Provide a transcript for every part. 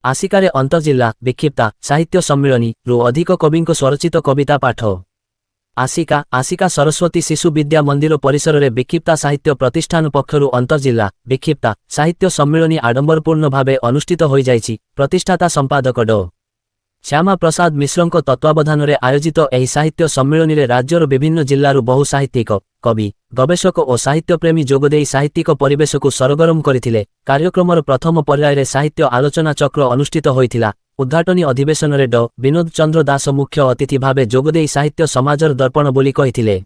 ଆସିକାରେ ଅନ୍ତର୍ଜିଲ୍ଲା ବିକ୍ଷିପ୍ତା ସାହିତ୍ୟ ସମ୍ମିଳନୀ ରୁ ଅଧିକ କବିଙ୍କ ସ୍ୱରଚିତ କବିତା ପାଠ। ଆସିକା, ଆସିକା ସରସ୍ୱତୀ ଶିଶୁ ବିଦ୍ୟା ମନ୍ଦିର ପରିସରରେ ବିକ୍ଷିପ୍ତା ସାହିତ୍ୟ ପ୍ରତିଷ୍ଠାନ ପକ୍ଷରୁ ଅନ୍ତର୍ଜିଲ୍ଲା ବିକ୍ଷିପ୍ତା ସାହିତ୍ୟ ସମ୍ମିଳନୀ ଆଡମ୍ବରପୂର୍ଣ୍ଣ ଭାବେ ଅନୁଷ୍ଠିତ ହୋଇଯାଇଛି। ପ୍ରତିଷ୍ଠାତା ସମ୍ପାଦକ ଡ ଶ୍ୟାମା ପ୍ରସାଦ ମିଶ୍ରଙ୍କ ତତ୍ତ୍ୱାବଧାନରେ ଆୟୋଜିତ ଏହି ସାହିତ୍ୟ ସମ୍ମିଳନୀରେ ରାଜ୍ୟର ବିଭିନ୍ନ ଜିଲ୍ଲାରୁ ବହୁ ସାହିତ୍ୟିକ, କବି, ଗବେଷକ ଓ ସାହିତ୍ୟପ୍ରେମୀ ଯୋଗଦେଇ ସାହିତ୍ୟିକ ପରିବେଶକୁ ସରଗରମ କରିଥିଲେ। କାର୍ଯ୍ୟକ୍ରମର ପ୍ରଥମ ପର୍ଯ୍ୟାୟରେ ସାହିତ୍ୟ ଆଲୋଚନା ଚକ୍ର ଅନୁଷ୍ଠିତ ହୋଇଥିଲା। ଉଦ୍ଘାଟନୀ ଅଧିବେଶନରେ ଡ ବିନୋଦ ଚନ୍ଦ୍ର ଦାସ ମୁଖ୍ୟ ଅତିଥି ଭାବେ ଯୋଗଦେଇ ସାହିତ୍ୟ ସମାଜର ଦର୍ପଣ ବୋଲି କହିଥିଲେ।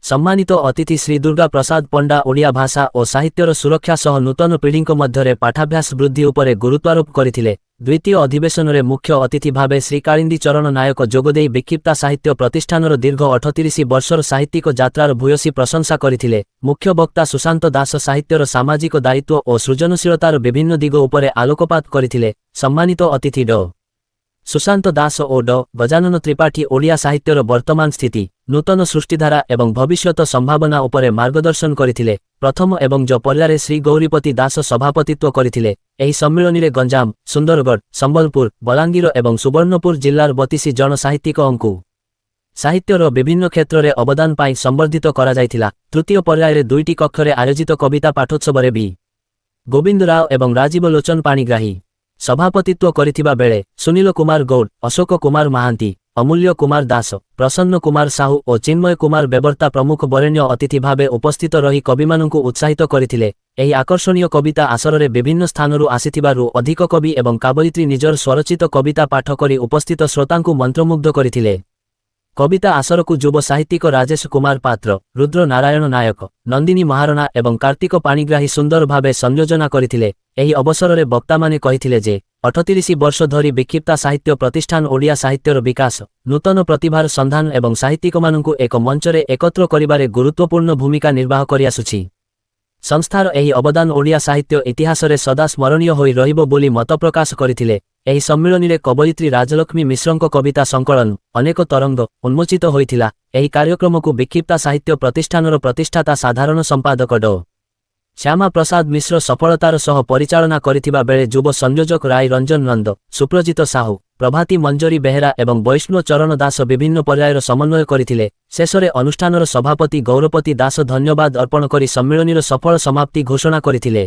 ସମ୍ମାନିତ ଅତିଥି ଶ୍ରୀ ଦୁର୍ଗା ପ୍ରସାଦ ପଣ୍ଡା ଓଡ଼ିଆ ଭାଷା ଓ ସାହିତ୍ୟର ସୁରକ୍ଷା ସହ ନୂତନ ପିଢ଼ିଙ୍କ ମଧ୍ୟରେ ପାଠାଭ୍ୟାସ ବୃଦ୍ଧି ଉପରେ ଗୁରୁତ୍ୱାରୋପ କରିଥିଲେ। ଦ୍ୱିତୀୟ ଅଧିବେଶନରେ ମୁଖ୍ୟ ଅତିଥି ଭାବେ ଶ୍ରୀ କାଳିନ୍ଦୀ ଚରଣ ନାୟକ ଯୋଗଦେଇ ବିକ୍ଷିପ୍ତା ସାହିତ୍ୟ ପ୍ରତିଷ୍ଠାନର ଦୀର୍ଘ 38 ବର୍ଷର ସାହିତ୍ୟିକ ଯାତ୍ରାର ଭୂୟସୀ ପ୍ରଶଂସା କରିଥିଲେ। ମୁଖ୍ୟ ବକ୍ତା ସୁଶାନ୍ତ ଦାସ ସାହିତ୍ୟର ସାମାଜିକ ଦାୟିତ୍ୱ ଓ ସୃଜନଶୀଳତାର ବିଭିନ୍ନ ଦିଗ ଉପରେ ଆଲୋକପାତ କରିଥିଲେ। ସମ୍ମାନିତ ଅତିଥି ଡ ସୁଶାନ୍ତ ଦାସ ଓ ଡ ଗଜାନନ ତ୍ରିପାଠୀ ଓଡ଼ିଆ ସାହିତ୍ୟର ବର୍ତ୍ତମାନ ସ୍ଥିତି, ନୂତନ ସୃଷ୍ଟିଧାରା ଏବଂ ଭବିଷ୍ୟତ ସମ୍ଭାବନା ଉପରେ ମାର୍ଗଦର୍ଶନ କରିଥିଲେ। ପ୍ରଥମ ଏବଂ ଜ ପର୍ଯ୍ୟାୟରେ ଶ୍ରୀ ଗୌରୀପତି ଦାସ ସଭାପତିତ୍ୱ କରିଥିଲେ। ଏହି ସମ୍ମିଳନୀରେ ଗଞ୍ଜାମ, ସୁନ୍ଦରଗଡ଼, ସମ୍ବଲପୁର, ବଲାଙ୍ଗୀର ଏବଂ ସୁବର୍ଣ୍ଣପୁର ଜିଲ୍ଲାର 32 ଜଣ ସାହିତ୍ୟିକଙ୍କୁ ସାହିତ୍ୟର ବିଭିନ୍ନ କ୍ଷେତ୍ରରେ ଅବଦାନ ପାଇଁ ସମ୍ବର୍ଦ୍ଧିତ କରାଯାଇଥିଲା। ତୃତୀୟ ପର୍ଯ୍ୟାୟରେ ଦୁଇଟି କକ୍ଷରେ ଆୟୋଜିତ କବିତା ପାଠୋତ୍ସବରେ ବି ଗୋବିନ୍ଦ ରାଓ ଏବଂ ରାଜୀବ ଲୋଚନ ପାଣିଗ୍ରାହୀ ସଭାପତିତ୍ୱ କରିଥିବା ବେଳେ ସୁନୀଲ କୁମାର ଗୌଡ଼, ଅଶୋକ କୁମାର ମହାନ୍ତି, ଅମୂଲ୍ୟ କୁମାର ଦାସ, ପ୍ରସନ୍ନ କୁମାର ସାହୁ ଓ ଚିନ୍ମୟ କୁମାର ବେବର୍ତ୍ତା ପ୍ରମୁଖ ବରେଣ୍ୟ ଅତିଥି ଭାବେ ଉପସ୍ଥିତ ରହି କବିମାନଙ୍କୁ ଉତ୍ସାହିତ କରିଥିଲେ। ଏହି ଆକର୍ଷଣୀୟ କବିତା ଆସରରେ ବିଭିନ୍ନ ସ୍ଥାନରୁ ଆସିଥିବାରୁ ଅଧିକ କବି ଏବଂ କବୟିତ୍ରୀ ନିଜର ସ୍ୱରଚିତ କବିତା ପାଠ କରି ଉପସ୍ଥିତ ଶ୍ରୋତାଙ୍କୁ ମନ୍ତ୍ରମୁଗ୍ଧ କରିଥିଲେ। କବିତା ଆସରକୁ ଯୁବ ସାହିତ୍ୟିକ ରାଜେଶ କୁମାର ପାତ୍ର, ରୁଦ୍ର ନାରାୟଣ ନାୟକ, ନନ୍ଦିନୀ ମହାରଣା ଏବଂ କାର୍ତ୍ତିକ ପାଣିଗ୍ରାହୀ ସୁନ୍ଦର ଭାବେ ସଂଯୋଜନା କରିଥିଲେ। ଏହି ଅବସରରେ ବକ୍ତାମାନେ କହିଥିଲେ ଯେ 38 ବର୍ଷ ଧରି ବିକ୍ଷିପ୍ତା ସାହିତ୍ୟ ପ୍ରତିଷ୍ଠାନ ଓଡ଼ିଆ ସାହିତ୍ୟର ବିକାଶ, ନୂତନ ପ୍ରତିଭାର ସନ୍ଧାନ ଏବଂ ସାହିତ୍ୟିକମାନଙ୍କୁ ଏକ ମଞ୍ଚରେ ଏକତ୍ର କରିବାରେ ଗୁରୁତ୍ୱପୂର୍ଣ୍ଣ ଭୂମିକା ନିର୍ବାହ କରିଆସୁଛି। ସଂସ୍ଥାର ଏହି ଅବଦାନ ଓଡ଼ିଆ ସାହିତ୍ୟ ଇତିହାସରେ ସଦା ସ୍ମରଣୀୟ ହୋଇ ରହିବ ବୋଲି ମତ ପ୍ରକାଶ କରିଥିଲେ। ଏହି ସମ୍ମିଳନୀରେ କବୟିତ୍ରୀ ରାଜଲକ୍ଷ୍ମୀ ମିଶ୍ରଙ୍କ କବିତା ସଂକଳନ ଅନେକ ତରଙ୍ଗ ଉନ୍ମୋଚିତ ହୋଇଥିଲା। ଏହି କାର୍ଯ୍ୟକ୍ରମକୁ ବିକ୍ଷିପ୍ତା ସାହିତ୍ୟ ପ୍ରତିଷ୍ଠାନର ପ୍ରତିଷ୍ଠାତା ସାଧାରଣ ସମ୍ପାଦକ ଡ ଶ୍ୟାମା ପ୍ରସାଦ ମିଶ୍ର ସଫଳତାର ସହ ପରିଚାଳନା କରିଥିବା ବେଳେ ଯୁବ ସଂଯୋଜକ ରାୟ ରଞ୍ଜନ ନନ୍ଦ, ସୁପ୍ରଜିତ ସାହୁ, ପ୍ରଭାତୀ ମଞ୍ଜରୀ ବେହେରା ଏବଂ ବୈଷ୍ଣବ ଚରଣ ଦାସ ବିଭିନ୍ନ ପର୍ଯ୍ୟାୟର ସମନ୍ୱୟ କରିଥିଲେ। ଶେଷରେ ଅନୁଷ୍ଠାନର ସଭାପତି ଗୌରପତି ଦାସ ଧନ୍ୟବାଦ ଅର୍ପଣ କରି ସମ୍ମିଳନୀର ସଫଳ ସମାପ୍ତି ଘୋଷଣା କରିଥିଲେ।